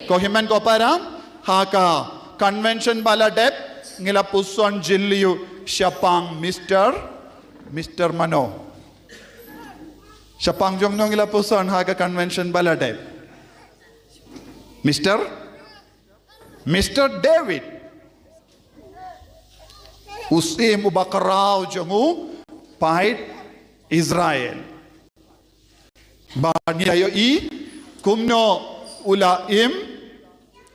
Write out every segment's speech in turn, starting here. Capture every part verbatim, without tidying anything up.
Ko hynmen ko para, ha ka convention ba la dep, ngi la puson jylliew shaphang Mister, Mister Mano. Shaphang jong no ngi la puson ha ka convention ba la dep? Mister, Mister David. U syiem uba khraw jong u paid Israel. Ba ngi ïohi kumno u la im,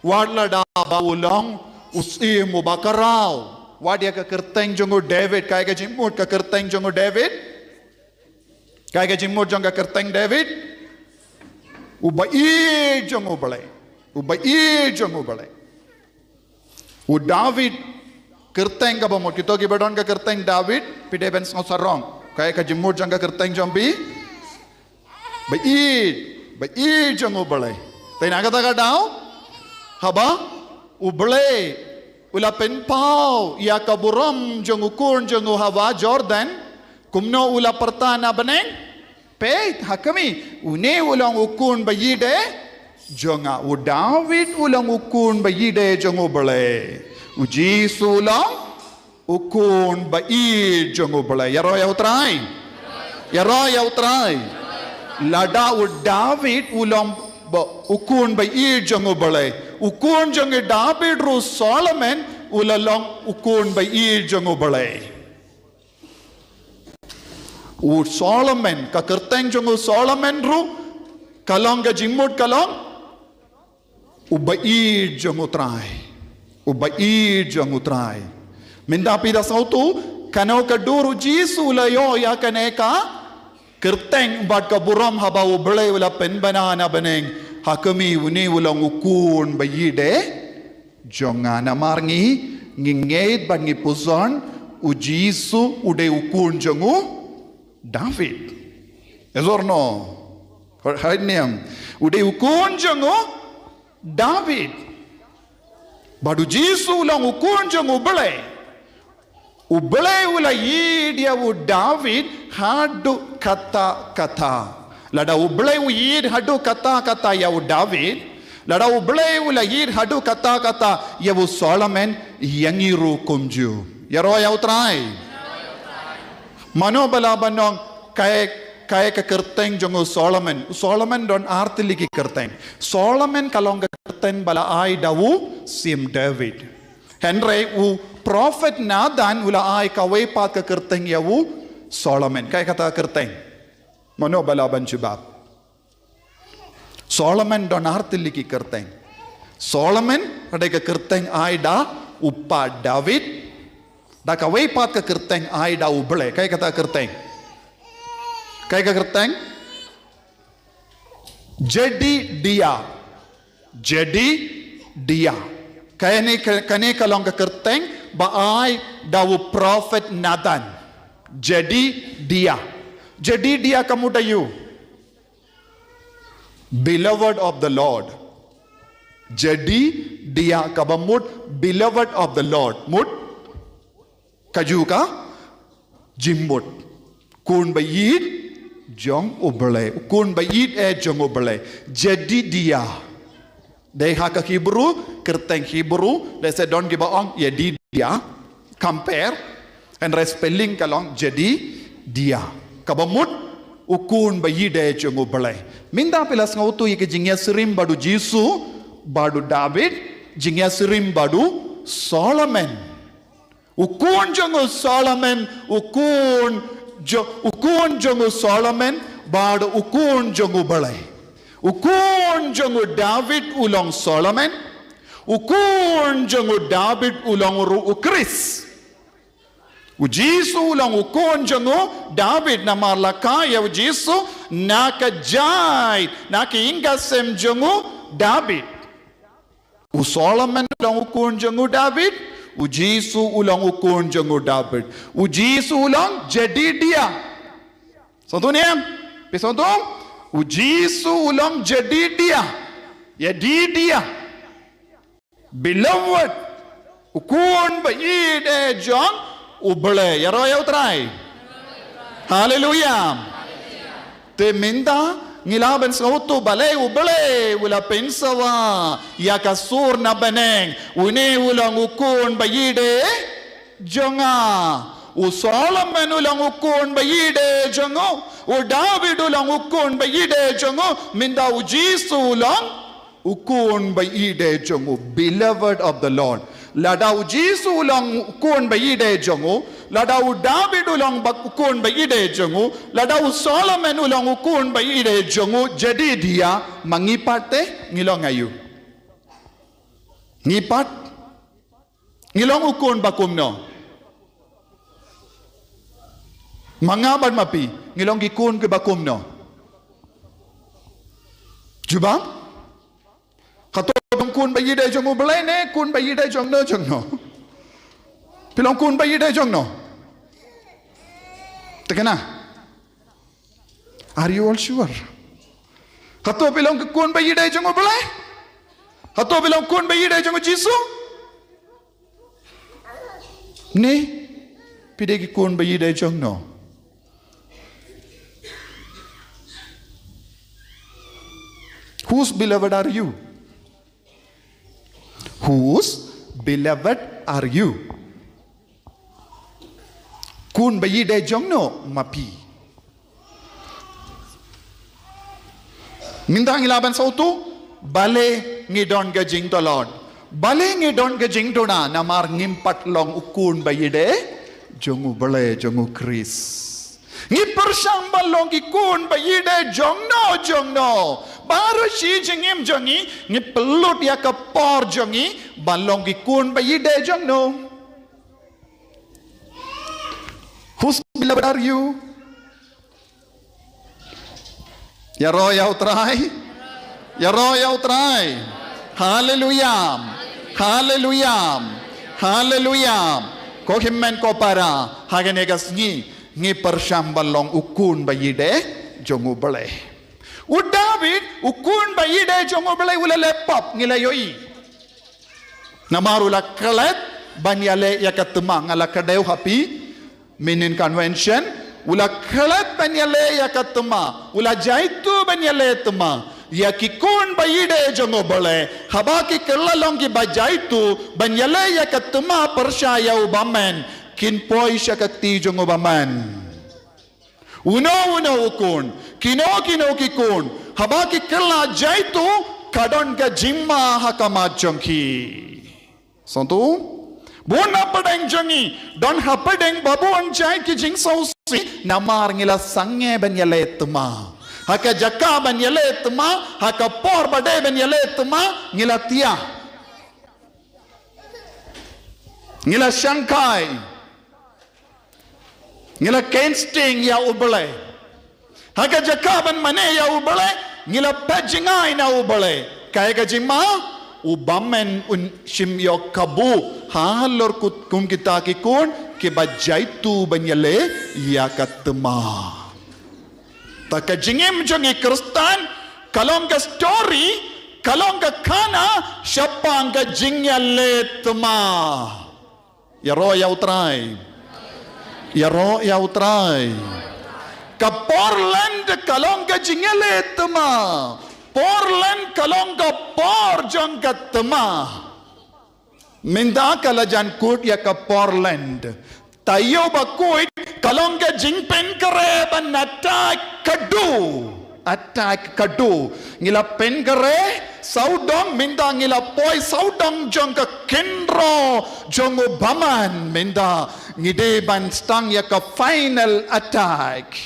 wat lada ba u long u syiem uba khraw. Wat ïa ka kyrteng jong u David, kaei ka jingmut ka kyrteng jong u David? Kaei ka jingmut jong ka kyrteng David? Uba ïeit jong U Blei. Uba ïeit jong U Blei. U David, kyrteng kaba mut, kito kiba don ka kyrteng David, phi dei ban sngew sarong. Kaei ka jingmut jong ka kyrteng jong phi? Ba ïeit, ba ïeit jong U Blei. Te na kata ka daw, haba U Blei u la pynpaw ïa ka burom jong u khun jong u hawa Jordan, kumno u la pyrta na bneng? Peit, ha khmih, une u long u khun ba ïeit de jong nga. U David u long u khun ba ïeit de jong U Blei. U Jisu u long u khun ba ïeit jong U Blei. Ïaroh ïa U Trai. Ïaroh ïa U Trai. Lada u David u long ba u khun ba ïeit jong U Blei, u khun jong u David ruh Solomon u la long u khun ba ïeit jong U Blei. U Solomon, ka kyrteng jong u Solomon ruh ka long ka jingmut ka long uba ïeit jong U Trai. Uba ïeit jong U Trai. Mynta phi da sngewthuh kano ka dur u Jisu u la ïoh ïa kane ka kyrteng bad ka burom haba U Blei u la pynbna na bneng. Ha khmih, une u long u khun ba ïeit de jong nga. Namar ngi, ngi ngeit bad ngi pyrshang u Jisu u dei u khun jong u David. Yes or no? Hooid ne em? U dei u khun jong u David. Bad u Jisu u long u khun jong U Blei. U Blei u la ïeit ïa u David haduh katta katta. Lada U Blei u ïeit haduh katta katta ïa u David, lada U Blei u la ïeit haduh katta katta ïa u Solomon, ïa ngi ruh kumjuh. Ïaroh ïa U Trai. Mano ba lah ban ong kaei, kaei ka kyrteng jong u Solomon? U Solomon don ar tylli ki kyrteng. Solomon ka long ka kyrteng ba la ai da u Syiem David. Hynrei u prophet Nathan u la ai kawei pat ka kyrteng ïa u Solomon. Kaei kata ka kyrteng? Mano ba lah ban jubab? Solomon don ar tylli ki kyrteng. Solomon, ka dei ka kyrteng ai da u pa David. Da kawei pat ka kyrteng ai da U Blei. Kaei kata ka kyrteng? Kaei ka kyrteng? Jedidiah. Jedidiah. Kane ka, kane ka long ka kyrteng ba ai da u prophet Nathan. Jedidiah. Jedidiah ka mut aïu? Beloved of the Lord. Jedidiah kaba mut beloved of the Lord. Mut kajuh ka jingmut. Khun ba ïeit jong U Blei. Khun ba ïeit eh jong U Blei. Jedidiah. Dei ha ka Hebrew, kyrteng Hebrew, lehse don kiba ong Yedidiah. Compare, hynrei spelling ka long Jedidiah. Kaba mut u khun ba ïeit eh jong U Blei. Mynta phi la sngewthuh ïa ka jingïasyriem bad u Jisu, bad u David, jingïasyriem bad u Solomon. U khun jong u Solomon, u khun jo-, u khun jong u Solomon, bad u khun jong U Blei. U khun jong u David u long Solomon, u khun jong u David u long ruh u Khrist. U Jisu u long u khun jong u David, namar la kha ïa u Jisu na ka jaid, na ka ïing ka sem jong u David. U Solomon u long u khun jong u David, u Jisu u long u khun jong u David. U Jisu u long Jedidiah. Sngewthuh ne em? Phi sngewthuh? U Jisu u long Jedidiah. Jedidiah. Beloved. U khun ba ïeit eh jong U Blei. Ïaroh ïa U Trai. Haleluia. Te mynta Ngi lah ban sngewthuh balei U Blei u la pynsawa ïa ka sur na bneng. Une u long u khun ba ïeit jong nga. U Solomon u long u khun ba ïeit jong u. U David u long u khun ba ïeit jong u. Mynta U Jisu u long u khun ba ïeit jong u, beloved of the Lord. Lada U Jisu u long u khun ba ïeit jong u, lada u David u long ba u khun ba ïeit jong u, lada u Solomon u long u khun ba ïeit jong u, jadi dia ma ngi pat te ngi long aïu? Ngi pat ngi long u khun ba kumno? Ma nga bad ma phi ngi long ki khun ki ba kumno? Jubab. Kato phi long khun ba ïeit jong U Blei ne khun ba ïeit jong no jong no? Phi long khun ba ïeit jong no? Te kane, are you all sure? Kato phi long khun ba ïeit jong U Blei? Kato phi long khun ba ïeit jong U Jisu? Ne phi dei ki khun ba ïeit jong no? Whose beloved are you? Whose beloved are you? Khun ba ïeit jong no ma phi? Mynta ngi lah ban sngewthuh balei ngi don ka jingtlot, balei ngi don ka jingduna, namar ngim pat long u khun ba ïeit jong U Blei jong U Khrist. Ngi pyrshang ban long ki khun ba ïeit jong no jong no. Baroh shi jingim jong ngi ngi pynlut ïa ka por jong ngi ban long ki khun ba ïeit jong no? Whose beloved are you? Ïaroh ïa U Trai. Ïaroh ïa U Trai. Haleluya. Haleluya. Haleluya. Ko hynmen ko para, ha kane ka sngi ngi pyrshang ban long u khun ba ïeit jong U Blei. U David u khun ba ïeit jong U Blei u la leh pap, ngi la ïohi. Namar u la klet ban ïaleh ïa ka thma, nga la kdew ha phi mynnin convention, u la klet ban ïaleh ïa ka thma, u la jaitu ban ïaleh thma. Ïa ki khun ba ïeit jong U Blei, haba ki kylla long ki ba jaitu ban ïaleh ïa ka thma pyrshah ïa u bymmen, kin poi sha ka kti jong u bymmen. Uno uno u khun, kino kino ki khun, haba ki kylla jaitu, ka don ka jingma ha khmat jong ki. Sngewthuh? Bun na pdeng jong ngi don ha pdeng ba bun jait ki jingsngewsih namar ngi la sangeh ban ïaleh thma. Ha ka jaka ban ïaleh thma, ha ka por ba dei ban ïaleh thma, ngi la thiah, ngi la shangkai, ngi la kheiñ sting ïa U Blei. Ha ka jaka ban mane ïa U Blei, ngi la phet jngai na U Blei. Kaei ka jingma? U bymmen un shim ïoh kabu halor kut kum kita ki khun ki ba jaitu ban ïaleh ïa ka thma. Ta ka jingim jong i Khristan ka long ka story, ka long ka khana shaphang ka jingïaleh thma. Ïaroh ïa U Trai. Ïaroh ïa U Trai. Ka por Lent ka long ka jingïaleh thma. Por Lent ka long ka por jong ka thma. Mynta ka la jan kut ïa ka por Lent. Taïew ba kut ka long ka jingpynkhreh ban attack kadu. Attack kadu. Ngi la pynkhreh sawdong, mynta ngi la poi sawdong jong ka kynroh jong u bymman. Mynta ngi dei ban sdang ïa ka final attack.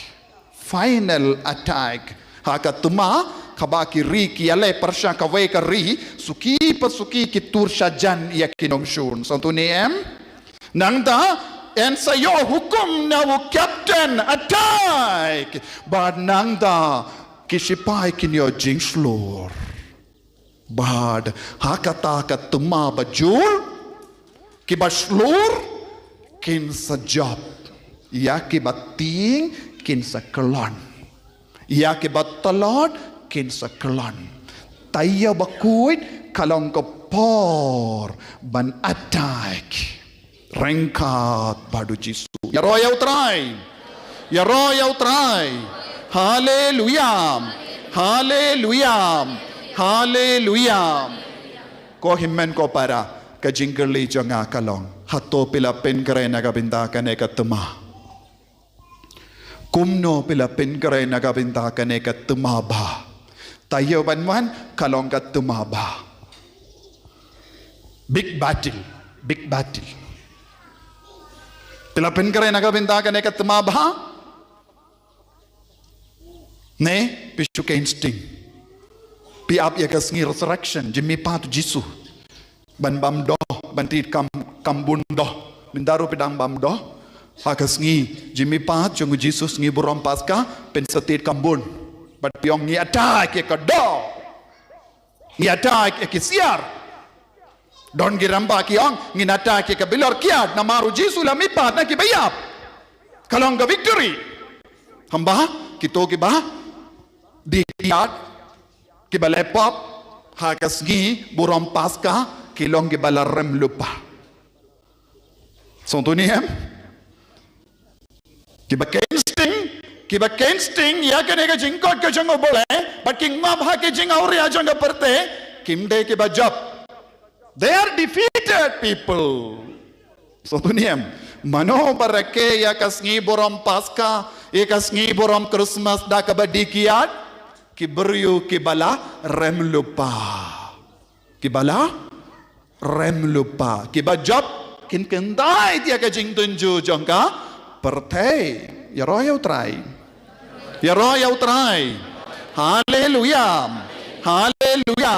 Final attack. Ha ka thma, kaba ki ri ki ïaleh pyrshah kawei ka ri, suki pa suki ki tur shajan ïa ki nongshun. Sngewthuh ne em? Nangta yn sa ïoh hukum na u captain, attack. Bad nangta ki shipai kin ïoh jingshlur. Bad ha kata ka thma ba jur, ki ba shlur kin sa jop. Ïa ki ba tieng kin sa kyllon. Ïa ki ba tlot kin sa kyllon. Taïew ba kut ka long ka por ban attack. Ryngkat bad u Jisu. Ïaroh ïa U Trai. Ïaroh ïa U Trai. Haleluya. Haleluya. Haleluya. Ko hynmen ko para, ka jingkylli jong nga ka long, hato phi la pynkhreh na ka bynta kane ka thma? Kumno phi la pynkhreh na ka bynta kane ka thma bha? Taïew ban wan ka long ka thma bha. Big battle, big battle. Phi la pynkhreh na ka bynta kane ka thma bha? Ne, phi shu kheiñ sting. Phi ap ïa ka sngi resurrection, jingmihpat u Jisu. Ban bam doh, ban tied kam, kam bun doh. Mynta ruh phi dang bam doh. Ha ka sngi jingmihpat jong u Jisu, sngi burom Paska, phin sa tied kam bun. Bad phi ong, ngi attack ïa ka doh. Ngi attack ïa ki siar. Don ki rangbah ki ong, ngin attack ïa ka bilor kiad, namar u Jisu la mihpat na kiba ïap. Ka long ka victory. Hynrei kito kiba dih kiad, kiba leh pop ha ka sngi burom Paska, ki long kiba la rem lypa. Sngewthuh ne em? Kiba kheiñ sting, kiba kheiñ sting ïa kane ka jingkoit ka jong U Blei, bad ki ngop ha ki jingawria jong ka pyrthei, kim dei kiba jop. They are defeated people. Sngewthuh ne em? Mano ba rakhe ïa ka sngi burom Paska, ïa ka sngi burom Christmas da kaba dih kiad? Ki briew kiba la rem lypa. Kiba la rem lypa. Kiba jop, kin kyntait ïa ka jingtynjuh jong ka pyrthei. Ïaroh ïa U Trai. Ïaroh ïa U Trai. Haleluya. Haleluya.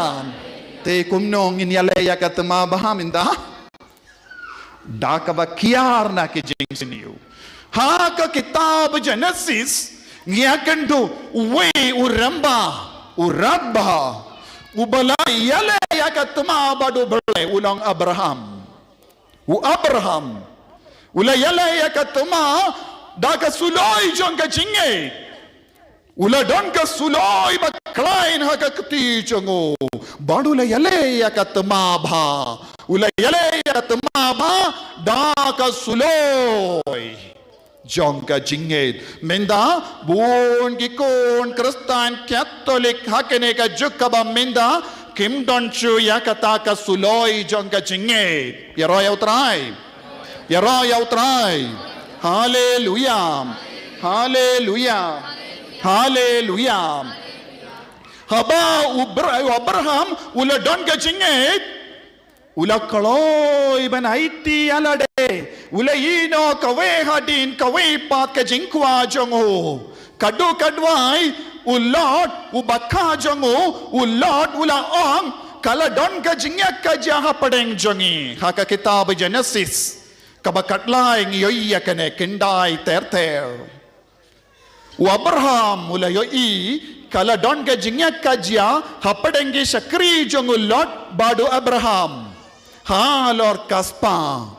Te kumno ngin ïaleh ïa ka thma bha mynta? Da kaba kiar na ki jingsniew. Ha ka kitab Genesis, ngi ïakynduh uwei u rangbah, u rangbah, uba la ïaleh ïa ka thma bad U Blei, u long Abraham. U Abraham u la ïaleh ïa ka thma da ka suloi jong ka jingngeit. U la don ka suloi ba khlaiñ ha ka kti jong u. Bad u la ïaleh ïa ka thma bha. U la ïaleh ïa ka thma bha da ka suloi jong ka jingngeit. Mynta bun ki khun Khristan Katholik ha kane ka juk kaba mynta kim don shuh ïa kata ka suloi jong ka jingngeit. Ïaroh ïa U Trai. Ïaroh ïa U Trai. Haleluya. Haleluya. Haleluya. Haba u Br-, u Abraham u la don ka jingngeit, u la kloi ban aiti ïa lade. U la ïehnoh kawei hadien kawei pat ka jingkwah jong u. Ka dei ka duwai, u Lot, u bakha jong u, u Lot u la ong, ka la don ka jingïakajia hapdeng jong ngi. Ha ka kitab Genesis kaba khatlai ngi ïohi ïa kane, khyndai ter ter. U Abraham u la ïohi ka la don ka jingïakajia hapdeng ki shakri jong u Lot bad u Abraham halor ka spah.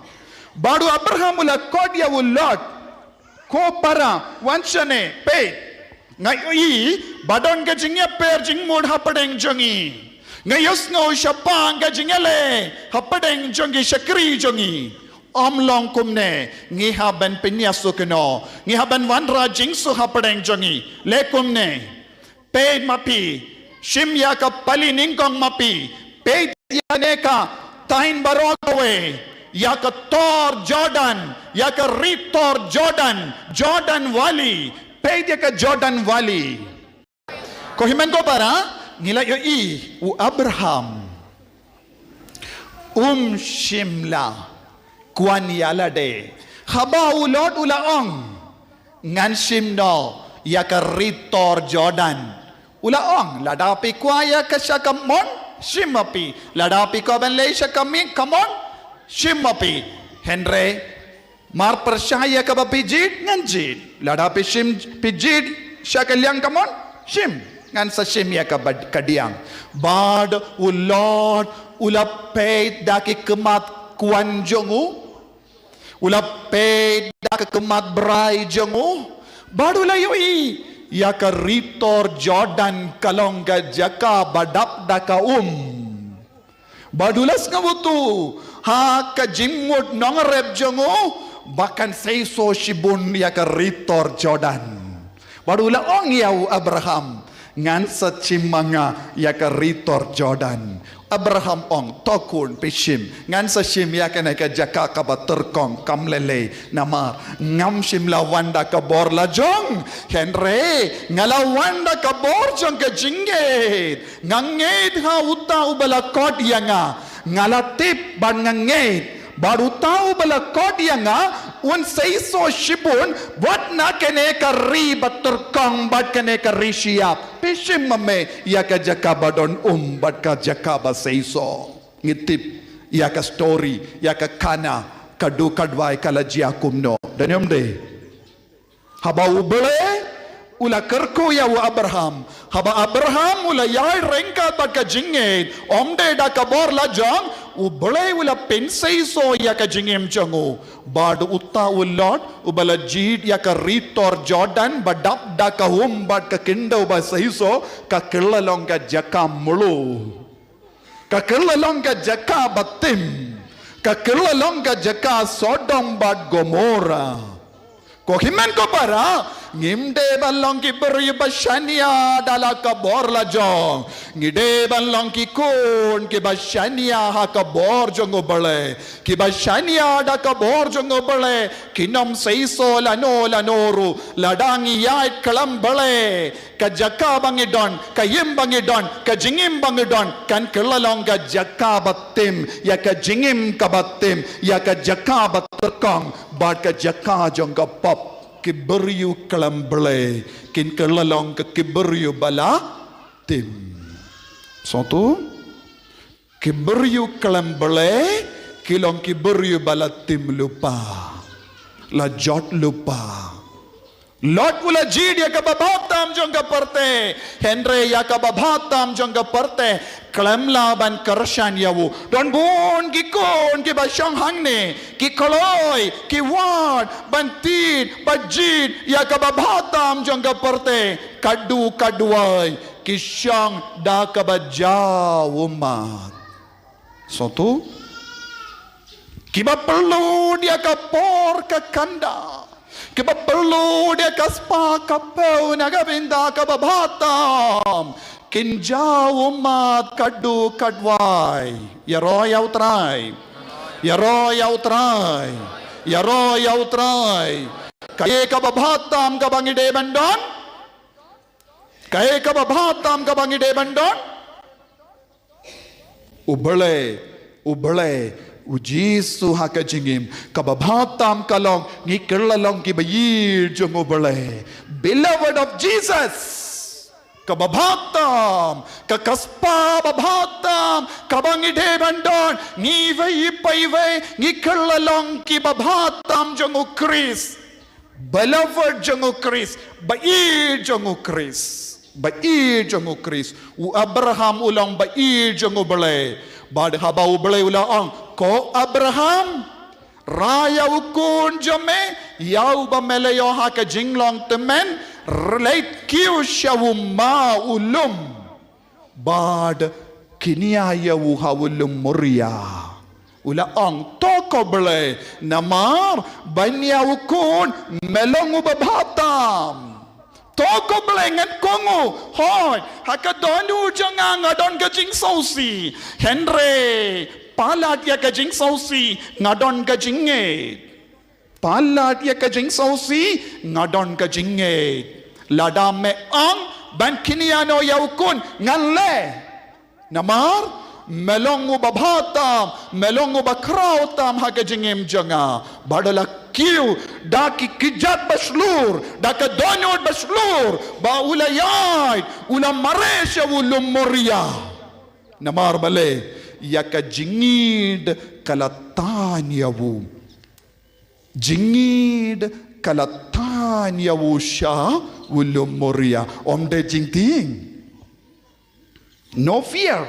Bad u Abraham u la khot ïa u Lot, ko para, wan shane, peit. Nga ïohi ba don ka jingïapher jingmut hapdeng jong ngi. Nga ïohsngew shaphang ka jingïaleh hapdeng jong ki shakri jong ngi. Ym long kumne, ngi hap ban pynïasoh kynnoh, ngi hap ban wanrah jingsuk hapdeng jong ngi. Leh kumne. Peit ma phi, shim ïa ka pali nyngkong ma phi. Peit ïa kane ka thaiñ baroh kawei, ïa ka tor Jordan, ïa ka ri tor Jordan, Jordan Valley. Peit ïa ka Jordan Valley. Ko hynmen ko para, ngi la ïohi u Abraham um shym la kwah ïa lade. Haba u Lot u la ong, ngan shim noh ïa ka ri tor Jordan. U la ong, lada phi kwah ïa ka sha kamon, shim ma phi. Lada phi kwah ban leit sha ka miet kamon, shim ma phi. Hynrei mar pyrshah ïa kaba phi jied, ngan jied. Lada phi shim, phi jied sha ka liang kamon, shim. Ngan sa shim ïa kaba, kadiang. Bad u Lot u la peit da ki khmat kwah jong u. U la peit da ka khmat brai jong u. Bad u la ïohi ïa ka ri tor Jordan ka long ka jaka ba dap da ka um. Bad u la sngewthuh ha ka jingmut nongrep jong u ba kan seisoh shibun ïa ka ri tor Jordan. Bad u la ong ïa u Abraham, Ngan sa shim ma nga ïa ka ri tor Jordan. Abraham ong, to khun, phi shim. Ngan sa shim ïa kane ka jaka kaba tyrkhong kam lei lei. Namar ngam shym la wan da ka bor lajong, hynrei nga la wan da ka bor jong ka jingngeit. Nga ngeit ha uta uba la khot ïa nga. Nga la tip bad nga ngeit bad uta uba la khot ïa nga un seisoh shibun bad na kane ka ri ba tyrkhong bad kane ka ri shyiap. Phi shim ma me ïa ka jaka ba don um bad ka jaka ba seisoh. Ngi tip ïa ka story, ïa ka khana, ka dukha duwai ka la jia kumno. Don ne ym dei? Haba U Blei u la kyrkhu ïa u Abraham, haba Abraham u la ïai ryngkat bad ka jingngeit, ym dei da ka bor lajong, U Blei u la pynseisoh ïa ka jingim jong u. Bad uta u Lot uba la jied ïa ka ri tor Jordan ba dap da ka um bad ka khyndew ba seisoh, ka kylla long ka jaka mluh. Ka kylla long ka jaka ba tim. Ka kylla long ka jaka Sodom bad Gomorrah. Ko hynmen ko para, ngim dei ban long ki briew ba shaniah da la ka bor lajong. Ngi dei ban long ki khun kiba shaniah ha ka bor jong U Blei. Kiba shaniah da ka bor jong U Blei. Kin ym seisoh lano lano ruh, lada ngi ïaid khlem Blei. Ka jaka ba ngi don, ka ïing ba ngi don, ka jingim ba ngi don, kan kylla long ka jaka ba tim, ïa ka jingim kaba tim, ïa ka jaka ba tyrkhong, bad ka jaka jong ka pop. Ki briew khlem Blei kin kylla long ka ki briew ba la tim. Sngewthuh? Ki briew khlem Blei ki long ki briew ba la tim lypa, la jot lypa. Lot u la jied ïa kaba bha tam jong ka pyrthei, hynrei ïa kaba bha tam jong ka pyrthei khlem lah ban kyrshan ïa u. Don bun ki khun kiba shong hangne, ki kloi, ki wad ban tied bad jied ïa kaba bha tam jong ka pyrthei, ka dukha duwai, ki shong da kaba jaw ummat. Sngewthuh? Kiba pynlut ïa ka por ka khanda, kiba pynlut ïa ka spah ka phew na ka bynta kaba bha tam, kin jaw ummat ka dukha duwai. Ïaroh ïa U Trai. Ïaroh ïa U Trai. Ïaroh ïa U Trai. Kaei kaba bha tam kaba ngi dei ban don? Kaei kaba bha tam kaba ngi dei ban don? U Blei, U Blei, U Jisu ha ka jingim. Kaba bha tam ka long ngi kylla long kiba ïeit jong U Blei. Beloved of Jesus. Kaba bha tam, ka, ka spah ba bha tam kaba ngi dei ban don, ngi iwei pa iwei ngi kylla long kiba bha tam jong U Khrist. Beloved jong U Khrist, ba ïeit jong U Khrist. Ba ïeit jong U Khrist. U Abraham u long ba ïeit jong U Blei. Bad haba U Blei u la ong, ko Abraham, rah ïa u khun jong me, ïa uba me la ïoh ha ka jinglong tymmen, leit kiew sha u ma u lum. Bad kñia ïa u ha u lum Moria. U la ong, to ko Blei, namar ban ïa u khun me long uba bha tam. To ko Blei, ngan kohnguh, hooid, ha ka dohnud jong nga nga don ka jingsngewsih. Hynrei palat ïa ka jingsngewsih nga don ka jingngeit. Palat ïa ka jingsngewsih nga don ka jingngeit. Lada me ong ban kñia noh ïa u khun, ngan leh. Namar me long uba bha tam, me long uba khraw tam ha ka jingim jong nga. Bad u la kiew da ki kjat ba shlur, da ka dohnud ba shlur, ba u la ïaid, u la mareh sha u lum Moria. Namar balei? Ïa ka jingïeid ka la tan ïa u. Jingïeid ka la tan ïa u sha u lum Moria. Ym dei jingtieng. No fear.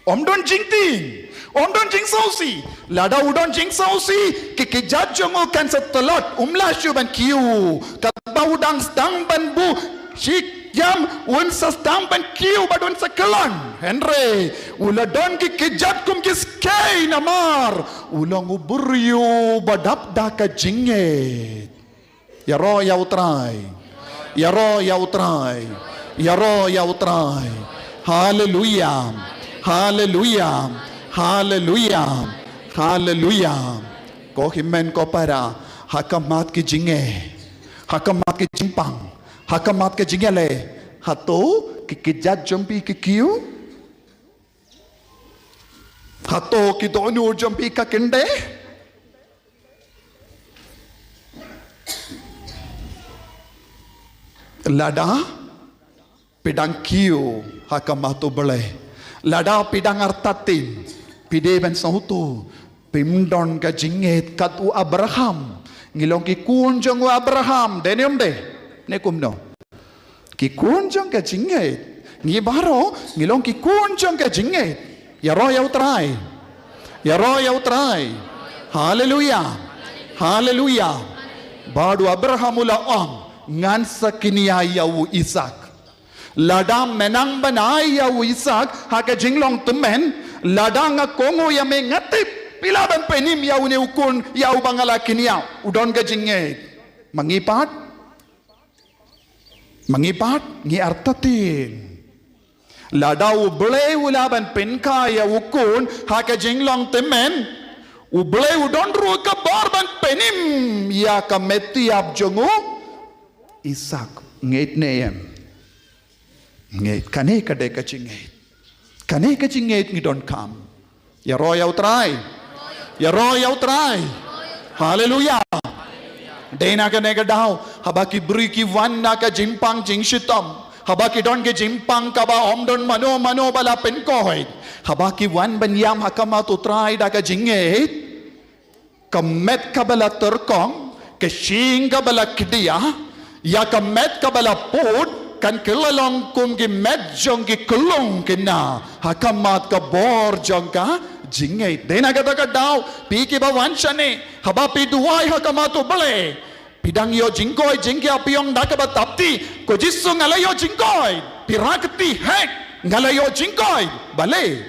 Ym don jingtieng. Ym don jingsngewsih. Lada u don jingsngewsih, ki kjat jong u kan sa tlot. Um lah shuh ban kiew. Katba u dang sdang ban buh shi jam, un sa sdang ban kiew bad un sa kyllon. Hynrei u la don ki kjat kum ki skei namar u long u briew ba dap da ka jingngeit. Ïaroh ïa U Trai. Ïaroh ïa U Trai. Ïaroh ïa U Trai. Haleluya. Haleluya. Haleluya. Haleluya. Ko hynmen ko para, ha khmat ki jingeh, ha khmat ki jingpang, ha khmat ki jingeh leh, hato ki kjat jong phi ki kiew? Hato ki dohnud jong phi ka kyndeh? Lada phi dang kiew ha khmat U Blei, lada phi dang artatien, phi dei ban sngewthuh, phim don ka jingngeit kat u Abraham. Ngi long ki khun jong u Abraham, dei ne ym dei? Ne kumno? Ki khun jong ka jingngeit. Ngi baroh ngi long ki khun jong ka jingngeit. Ïaroh ïa U Trai. Ïaroh ïa U Trai. Haleluya. Haleluya. Bad u Abraham u la ong, ngan sa kñia ïa u Isak. Lada me nang ban ai ïa u Isak ha ka jinglong tymmen, lada nga kohnguh ïa me, nga tip phi lah ban pynim ïa une u khun ïa uba nga la kñia. U don ka jingngeit. Ma ngi pat? Ma ngi pat ngi artatien. Lada U Blei u lah ban pynkha ïa u khun ha ka jinglong tymmen, U Blei u don ruh ka bor ban pynim ïa ka met ïap jong u Isak. Ngeit ne em? Ngeit. Kane ka dei ka jingngeit. Kane ka jingngeit ngi donkam. Ïaroh ïa U Trai. Ïaroh ïa U Trai. Haleluya. Dei na kane ka daw, haba ki briew ki wan na ka jingpang jingshitom, haba ki don ka jingpang kaba ym don mano mano ba la pynkoit, haba ki wan ban ïam ha khmat U Trai da ka jingngeit, ka met kaba la tyrkhong, ka shyieng kaba la kdiah, ïa ka met kaba la pud, kan kylla long kum ki met jong ki khyllung khynnah ha khmat ka bor jong ka jingngeit. Dei na kata ka daw, phi kiba wan shane, haba phi duwai ha khmat U Blei, phi dang ïoh jingkoit jingkhiah, phi ong da kaba tap ti, ko Jisu nga la ïoh jingkoit. Phi rah kti, heh, nga la ïoh jingkoit. Balei?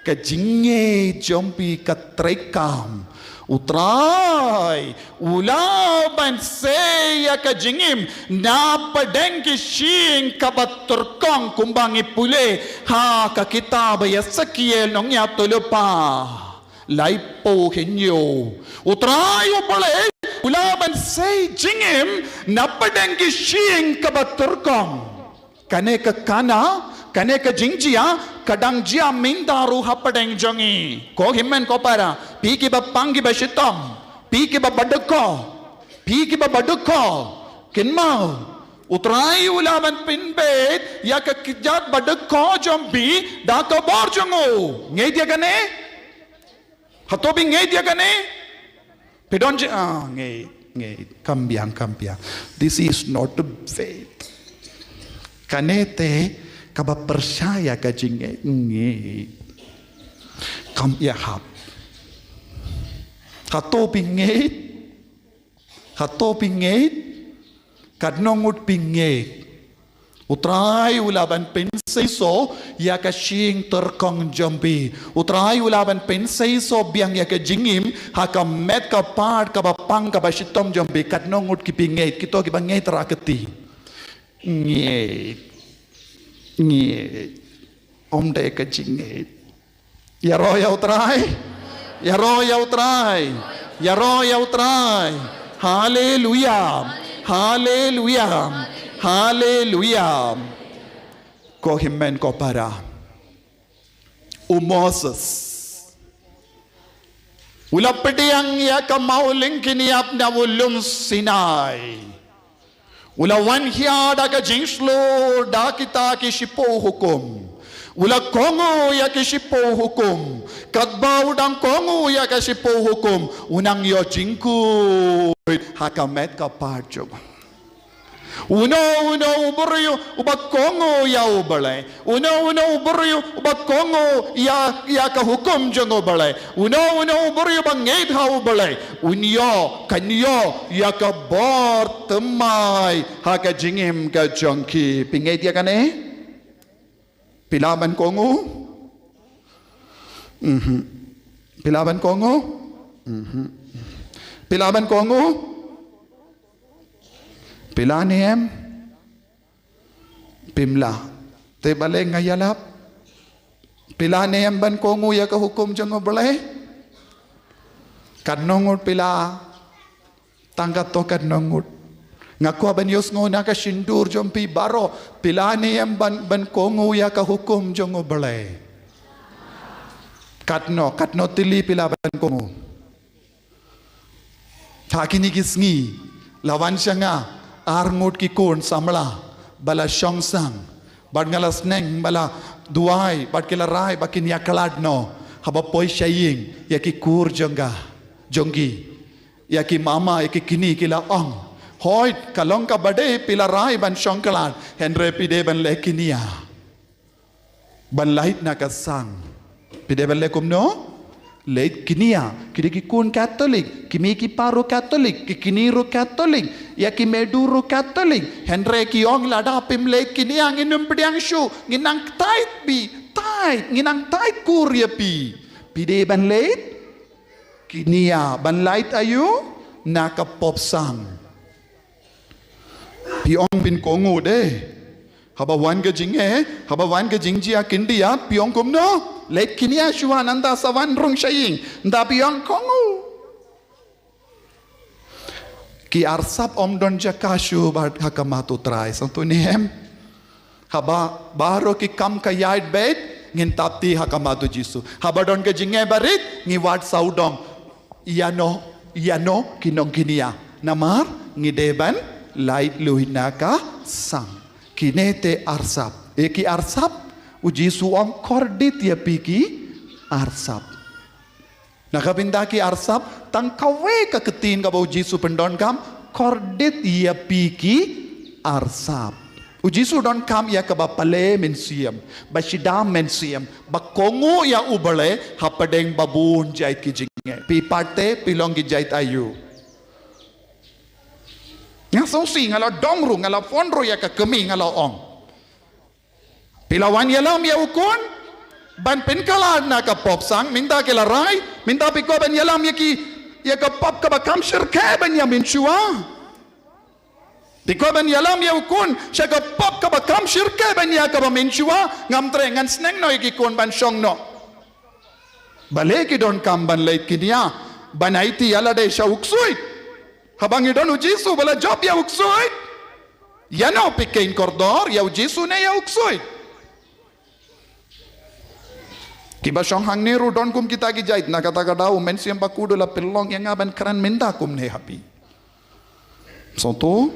Ka jingngeit jong phi ka treikam. U Trai u lah ban sei ïa ka jingim na pdeng ki shyieng kaba tyrkhong, kumba ngi pule ha ka kitab Esekiel nongïathuhlypa laiphew hynñiew. U Trai U Blei u lah ban sei jingim na pdeng ki shyieng kaba tyrkhong. Kane ka khana, kane ka jingjia ka dang jia mynta ruh hapdeng jong ngi. Ko hynmen ko para, phi kiba pang kiba shitom, phi kiba badukho, phi kiba badukho, kynmaw, U Trai u lah ban pynbeit ïa ka kjat badukho jong phi da ka bor jong u. Ngeit ïa kane? Hato phi ngeit ïa kane? Phi don ji, ah, ngeit, ngeit. Kam biang, kam biang. This is not the faith. Kane te kaba pyrshah ïa ka jingngeit, ngeit. Kam ïahap. Hato phi ngeit? Hato phi ngeit? Katno ngut phi ngeit? U Trai u lah ban pynseisoh ïa ka shyieng tyrkhong jong phi. U Trai u lah ban pynseisoh biang ïa ka jingim ha ka met ka phad kaba pang kaba shitom jong phi. Katno ngut ki phi ngeit? Kito kiba ngeit rah kti. Ngeit. Ngeit. Ym dei ka jingngeit. Ïaroh ïa U Trai. Ïaroh ïa U Trai. Ïaroh ïa U Trai. Haleluya. Haleluya. Haleluya. Ko hynmen ko para, u Moses u la pdiang ïa ka mawlyngkynïap na u lum Sinai. U la wan hiar da ka jingshlur da kita ki shiphew hukum. U la kohnguh ïa ki shiphew hukum. Katba u dang kohnguh ïa ki shiphew hukum, u nang ïoh jingkhuid ha ka met ka phad jong u. Uno uno u briew uba kohnguh ïa U Blei, uno uno u briew uba kohnguh ïa, ïa ka hukum jong U Blei, uno uno u briew uba ngeit ha U Blei, un ïoh, kan ïoh ïa ka bor thymmai ha ka jingim ka jong ki. Phi ngeit ïa kane? Phi lah ban kohnguh? Mhm. Phi lah ban kohnguh? Mhm. Phi lah ban kohnguh? Phi lah ne em? Phi mla. Te balei nga ïalap? Phi la ne em ban kohnguh ïa ka hukum jong U Blei? Katno ngut phi la? Tang katto katno ngut. Nga kwah ban ïohsngew na ka shyntur jong phi baroh. Phi la ne em ban, ban kohnguh ïa ka hukum jong U Blei? Katno, katno tylli phi la ban kohnguh? Ha kine ki sngi la wan sha nga ar ngut ki khun samla ba la shong sang, bad nga la sneng ba la duwai, bad ki la rai ba kin ïa khlad noh haba poi sha ïing ïa ki kur jong ka, jong ki, ïa ki mama, ïa ki kñi. Ki la ong, hooid, ka long kaba dei, phi la rai ban shong khlad, hynrei phi dei ban leit kñia ban lait na ka sang. Phi dei ban leh kumno? Leit kñia. Ki dei ki khun Katholik, ki mei ki pa ruh Katholik, ki kñi ruh Katholik, ïa ki mei du ruh Katholik. Hynrei ki ong lada phim leit kñia ngin ym pdiang shuh, ngin nang tait bha, tait, ngin nang tait kur ïa phi. Phi dei ban leit kñia ban lait aïu? Na ka pop sang. Phi ong phin kohnguh de. Haba wan ka jingeh, haba wan ka jingjia khyndiat, phi ong kumno? Leit kñia shuwa nangta sa wan rung sha ïing. Nangta phi ong kohnguh. Ki arsap ym don jaka shuh bad ha khmat U Trai. Sngewthuh ne em? Haba baroh ki kam ka ïaid beit, ngin tap ti ha khmat U Jisu. Haba don ka jingeh barit, ngi wad sawdong. Ïano, ïano ki nongkñia. Namar ngi dei ban lait luid na ka sang. Kine te arsap. Eh, ki arsap, U Jisu ong kordit ïa phi ki arsap. Na ka bynta ki arsap, tang kawei ka ktien kaba U Jisu pyndonkam, kordit ïa phi ki arsap. U Jisu donkam ïa kaba pale mynsiem, ba shida mynsiem, ba kohnguh ïa U Blei hapdeng ba bun jait ki jingeh. Phi pat te, phi long ki jait aïu? Nga sngewsih, nga la dom ruh, nga la phone ruh ïa ka kmie, nga la ong, phi la wan ïalam ïa u khun ban pynkhlad na ka pop sang, mynta ki la rai, mynta phi kwah ban ïalam ïa ki, ïa ka pop kaba kham shyrkhei ban ïa mynshuwa. Phi kwah ban ïalam ïa u khun sha ka pop kaba kham shyrkhei ban ïa kaba mynshuwa. Ngam treh, ngan sneng noh ïa ki khun ban shong noh. Balei ki donkam ban leit kñia ban aiti ïa lade sha u ksuid? Haba ngi don U Jisu ba la jop ïa u ksuid. Ïano phi kheiñ kordor, ïa U Jisu ne ïa u ksuid? Kiba shong hangne ruh don kum kita ki jait. Na kata ka daw u Mynsiem Bakhuid u la pynlong ïa nga ban kren mynta kumne ha phi. Sngewthuh,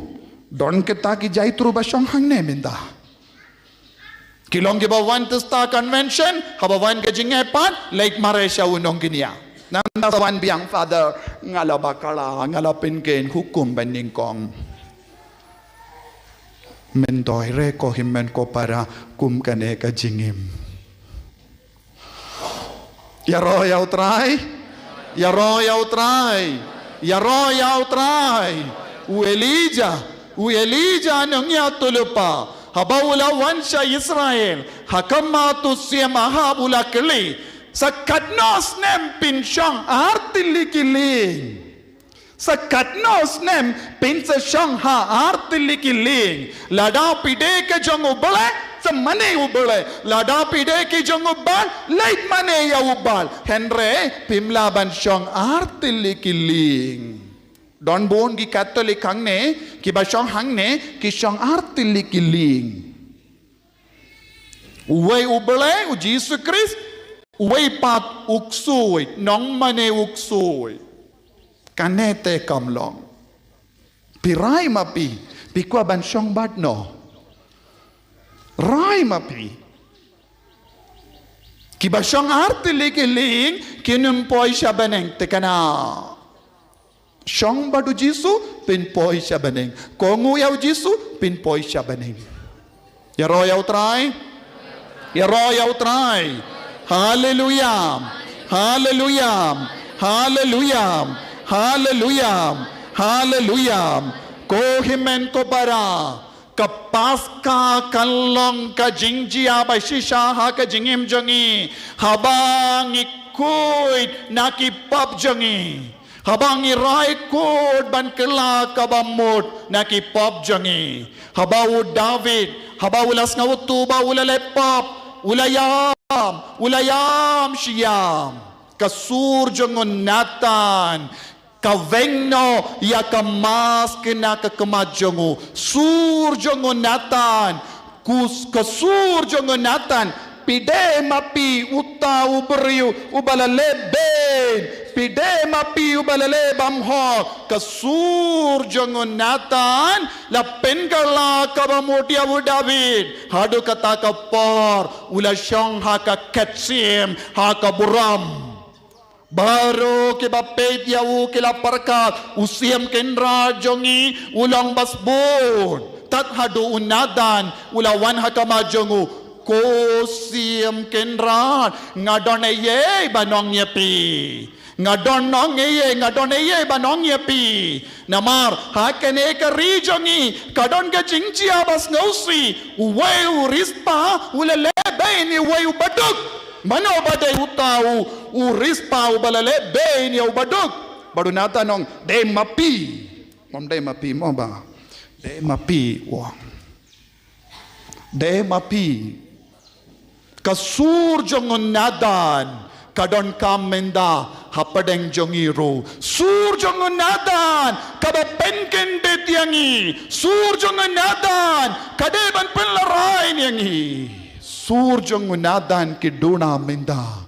don kita ki jait ruh ba shong hangne mynta. Ki long kiba wan Tista Convention, haba wan ka jingeh pat, leit mareh sha u nongkñia. Nangta sa wan biang, Father, nga la bakla, nga la pynkheiñ, hukum ban nyngkong. Men dei re ko hynmen ko para kum kane ka jingim. Ïaroh ïa U Trai. Ïaroh ïa U Trai. Ïaroh ïa U Trai. U Elijah, u Elijah nongïathuhlypa, haba u la wan sha Israel, ha khmat u Syiem Ahab u la kylli, sa katno snem phin shong ar tylli ki lieng? Sa katno snem phin sa shong ha ar tylli ki lieng? Lada phi dei ki jong U Blei, sa mane U Blei. Lada phi dei ki jong U Baal, leit mane ïa U Baal. Hynrei phim lah ban shong ar tylli ki lieng. Don bun ki Katholik hangne, kiba shong hangne, ki shong ar tylli ki lieng. Uwei U Blei, U Jisu Khrist, uwei pat u ksuid, nongmane u ksuid. Kane te kam long. Phi rai ma phi, phi kwah ban shong bad no? Rai ma phi. Kiba shong ar tylli ki lieng, kin ym poi sha bneng, te kane. Shong bad U Jisu, phin poi sha bneng. Kohnguh ïa U Jisu, phin poi sha bneng. Ïaroh ïa U Trai. Ïaroh ïa U Trai. Haleluya. Haleluya. Haleluya. Haleluya. Haleluya. Ko hynmen ko para, ka Paskha kan long ka jingjia ba shisha ha ka jingim jong ngi. Haba ngi khuid na ki pop jong ngi. Haba ngi rai kut ban kylla kaba mut na ki pop jong ngi. Haba u David, haba u la sngewthuh ba u la leh pop, u la ïam, u la ïam shi ïam. Ka sur jong u Nathan ka weng noh ïa ka mask na ka khmat jong u. Sur jong u Nathan, kus ka sur jong u Nathan. Phi dei ma phi uta u briew uba la leh beiñ? Phi dei ma phi uba la leh bymhok? Ka sur jong u Nathan la pynkylla kaba mut ïa u David. Haduh kata ka por u la shong ha ka khet syiem, ha ka burom. Baroh kiba peit ïa u ki la pyrkhat, u Syiem Kynrad jong ngi u long ba sbun. Tad haduh u Nathan u la wan ha khmat jong u, ko Syiem Kynrad, nga don eiei ban ong ïa phi? Nga don ong eiei, nga don eiei ban ong ïa phi? Namar ha kane ka ri jong ngi ka don ka jingjia ba sngewsih. Uwei u riewspah u la leh beiñ ïa uwei u baduk. Mano ba dei uta u, u riewspah uba la leh beiñ ïa u baduk? Bad u Nathan u ong, dei ma phi. Ym dei ma phi mo bah. Dei ma phi, u ong. Dei ma phi. Ka sur jong u Nathan ka donkam mynta hapdeng jong ngi ruh. Sur jong u Nathan kaba pynkyndit ïa ngi. Sur jong u Nathan ka dei ban pynlehrain ïa ngi. Sur jong u Nathan ki duna mynta.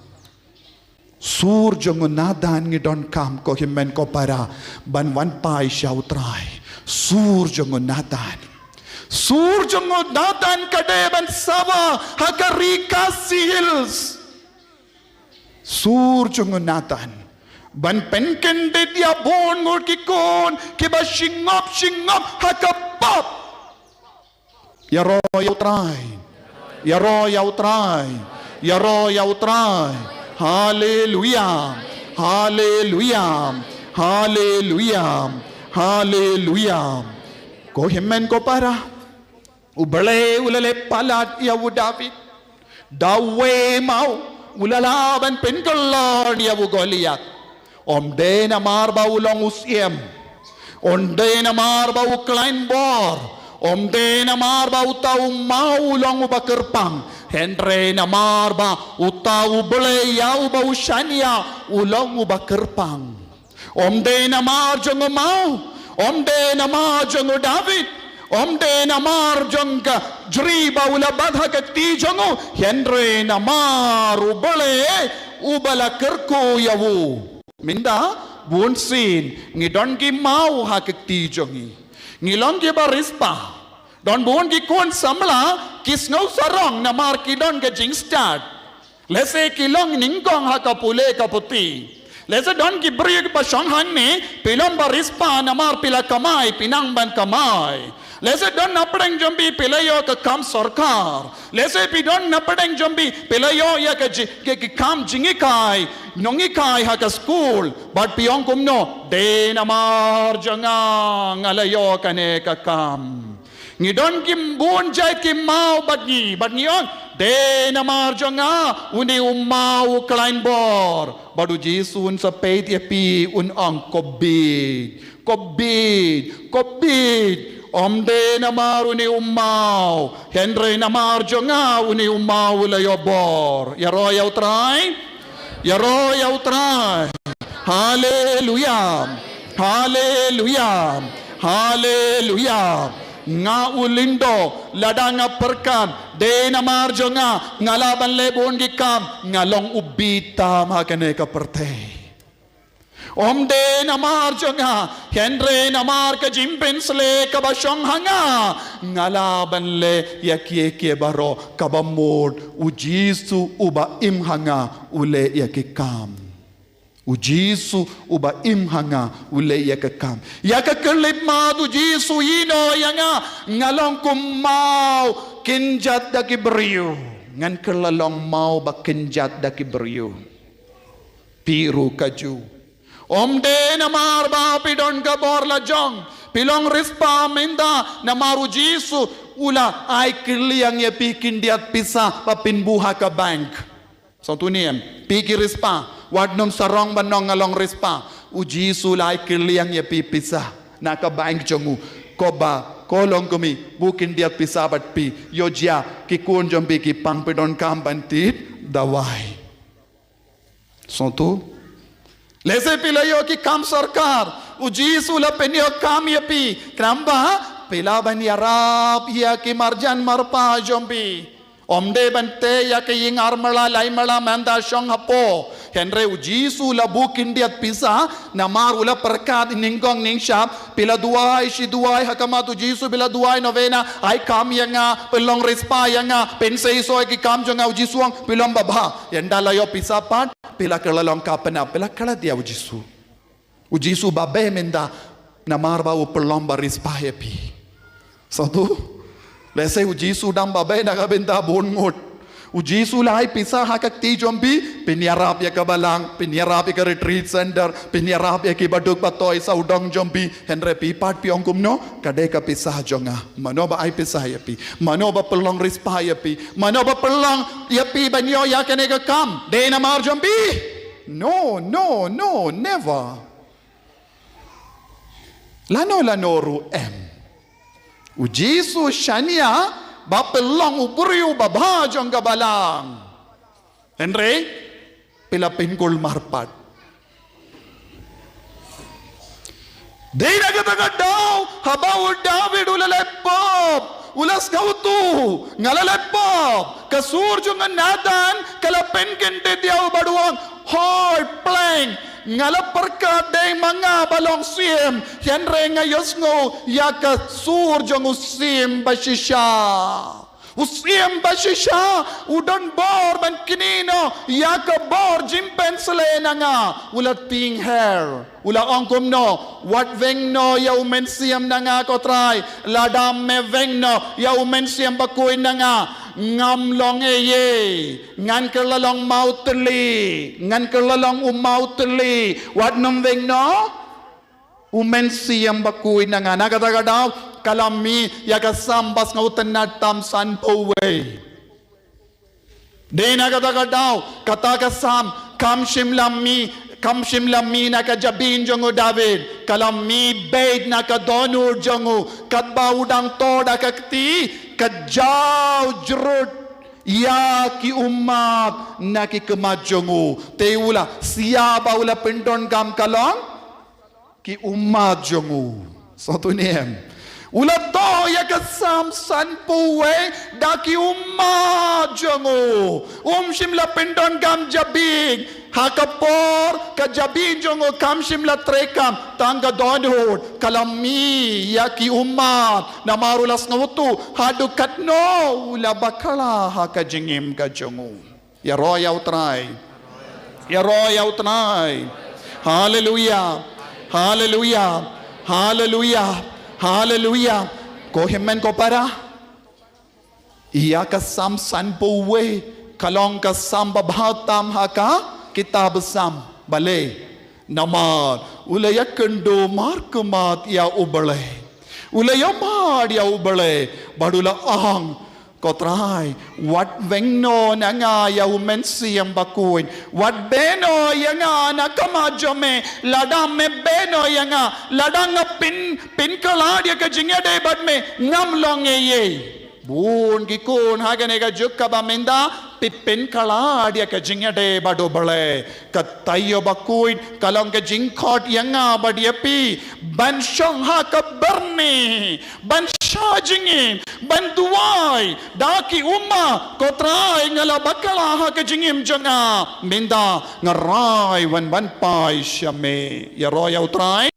Sur jong u Nathan ngi donkam, ko hynmen ko para, ban wan phai sha u Trai. Sur jong u Nathan. Sur jong u Nathan ka dei ban sawa ha ka ri Khasi Hills. Sur jong u Nathan ban pynkyndit ïa bun ngut ki khun kiba shongop shongop ha ka pop. Ïaroh ïa u Trai. Ïaroh ïa u Trai. Ïaroh ïa u Trai. Haleluia. Haleluia. Haleluia. Haleluia. Ko hynmen ko para, U Blei u la leh palat ïa u David. Da uwei maw u la lah ban pynkylla ïa u Goliath. Ym dei namar ba u long u syiem. Ym dei namar ba u khlaiñ bor. Ym dei namar ba uta u maw u long uba kyrpang. Hynrei namar ba uta U Blei ïa uba u shaniah u long uba kyrpang. Ym dei namar jong u maw, ym dei namar jong u David, ym dei namar jong ka jri ba u la bat ha ka kti jong u, hynrei namar U Blei uba la kyrkhu ïa u. Mynta bunsien ngi don ki maw ha ka kti jong ngi. Ngi long kiba riewspah. Don bun ki khun samla ki sngew sarong namar ki don ka jingstad. Lehse ki long nyngkong ha ka pule ka puthi. Lehse don ki briew kiba shong hangne, phi long ba riewspah namar phi la kamai, phi nang ban kamai. Lehse don na pdeng jong phi phi la ïoh ka kam sorkar. Lehse phi don na pdeng jong phi phi la ïoh ïa ka ji-, ka, ka kam jinghikai, nonghikai ha ka skul. Bad phi ong kumno, dei namar jong nga nga la ïoh kane ka kam. Ngi don ki bun jait ki maw bad ngi, bad ngi ong, dei namar jong nga une u maw u khlaiñ bor. Bad u Jisu un sa peit ïa phi un ong, ko bieit, ko bieit, ko bieit. Ym dei namar une u maw, hynrei namar jong nga une u maw u la ïoh bor. Ïaroh ïa u Trai. Ïaroh ïa u Trai. Haleluia. Haleluia. Haleluia. Nga u Lindo, lada nga pyrkhat, dei namar jong nga nga lah ban leh bun ki kam, nga long u bieit tam ha kane ka pyrthei. Ym dei namar jong nga, hynrei namar ka jingpynshlei kaba shong ha nga, nga lah ban leh ïa kiei kiei baroh. Kaba mut u Jisu uba im ha nga u leh ïa ki kam. U Jisu uba im ha nga u leh ïa ka kam. Ïa ka khyllipmat u Jisu u ïehnoh ïa nga, nga long kum maw kynjat da ki briew. Ngan kylla long maw ba kynjat da ki briew. Phi ruh kajuh. Ym dei namar ba phi don ka bor lajong, phi long riewspah mynta, namar u Jisu u la ai kylliang ïa phi khyndiat pisa ba phin buh ha ka bank. Sngewthuh ne em? Phi ki riewspah, wat nym sarong ban ong nga long riewspah. U Jisu la ai kylliang ïa phi pisa na ka bank jong u, ko ba ko long kmie, buh khyndiat pisa bad phi, ïoh jia ki khun jong phi ki pang, phi donkam ban thied dawai. Sngewthuh? Lehse phi la ïoh ki kam sorkar, U Jisu la pynïoh kam ïa phi, khnang ba phi lah ban ïarap ïa ki marjan marpa jong phi. Ym dei ban tei ïa ka ïing ar mala lai mala mynta shong hapoh. Hynrei U Jisu la buh khyndiat pisa, namar u la pyrkhat nyngkong nyngshap, phi la duwai shi duwai ha khmat U Jisu, phi la duwai novena, ai kam ïa nga, pynlong riewspah ïa nga, pynseisoh ïa ki kam jong nga. U Jisu u ong phi long babha. Ynda la ïoh pisa pat, phi la kylla long ka pynap, phi la klet ïa U Jisu. U Jisu ba beh mynta, namar ba u pynlong ba riewspah ïa phi. Sngewthuh? Lehse U Jisu dang ba beh na ka bynta bun ngut. U Jisu la ai pisa ha ka kti jong phi, phin ïarap ïa ka balang, phin ïarap ïa ka retreat center, phin ïarap ïa ki baduk batoi sawdong jong phi. Hynrei phi pat phi ong kumno, ka dei ka pisa jong nga. Mano ba ai pisa ïa phi? Mano ba pynlong riewspah ïa phi? Mano ba pynlong ïa phi ban ïoh ïa kane ka kam? Dei namar jong phi? No, no, no, never. Lano lano ruh em. U Jisu shaniah ba pynlong u briew babha jong ka balang. Hynrei phi la pynkulmar pat. Dei na kata ka daw, haba u David u la leh pop, u la sngewthuh, nga la leh pop, ka sur jong u Nathan ka la pynkyndit ïa u bad u ong, hooid pleng, nga la pyrkhat dei ma nga ba long siem, hynrei nga ïohsngew ïa ka sur jong u siem ba shisha. U siem ba shisha u don bor ban knieh noh ïa ka bor jingpynshlei na nga. U la tieng her, u la ong kumno, wat weng noh ïa u mynsiem na nga ko Trai. Lada me weng noh ïa u mynsiem bakhuid na nga, ngam long ei ei. Ngan kylla long mawtylli, ngan kylla long u mawtylli. Wat nym weng noh u mynsiem bakhuid na nga. Na kata ka daw ka la mih ïa ka Salm ba sngewtynnat tam, sanphew wei. Dei na kata ka daw kata ka Salm kam shym la mih, kam shym la mih na ka jabieng jong u David, ka la mih beit na ka dohnud jong u, katba u dang thoh da ka kti, ka jaw jrut ïa ki ummat na ki khmat jong u. Te u la, sia ba u la pyndonkam ka long ki ummat jong u. Sngewthuh ne em? U la thoh ïa ka Salm sanphew wei da ki ummat jong u. Um shym la pyndonkam jabieng. Ha ka por ka jabieng jong u kam shym la treikam, tang ka dohnud ka la mih ïa ki ummat. Namar u la sngewthuh haduh katno u la bakla ha ka jingim ka jong u. Ïaroh ïa u Trai. Ïaroh ïa u Trai. Haleluia. Haleluia. Haleluia. Haleluia. Ko hynmen ko para, ïa ka Salm sanphew wei ka long ka Salm ba bha tam ha ka kitab Salm. Balei? Namar u la ïakynduh markhmat ïa U Blei. U la ïamad ïa U Blei bad u la ong, ko Trai, wat weng noh na nga ïa u mynsiem bakhuid. Wat beh noh ïa nga na khmat jong me. Lada me beh noh ïa nga, lada nga pyn, pynkhlad ïa ka jingïadei bad me, ngam long ei ei. Bun ki khun ha kane ka juk kaba mynta phi pynkhlad ïa ka jingïadei bad U Blei. Ka taïew bakhuid ka long ka jingkhot ïa nga bad ïa phi ban shong ha ka byrni, ban shah jingim, ban duwai da ki ummat, ko Trai, nga la bakla ha ka jingim jong nga, mynta nga rai wan ban phai sha me. Ïaroh ïa u Trai.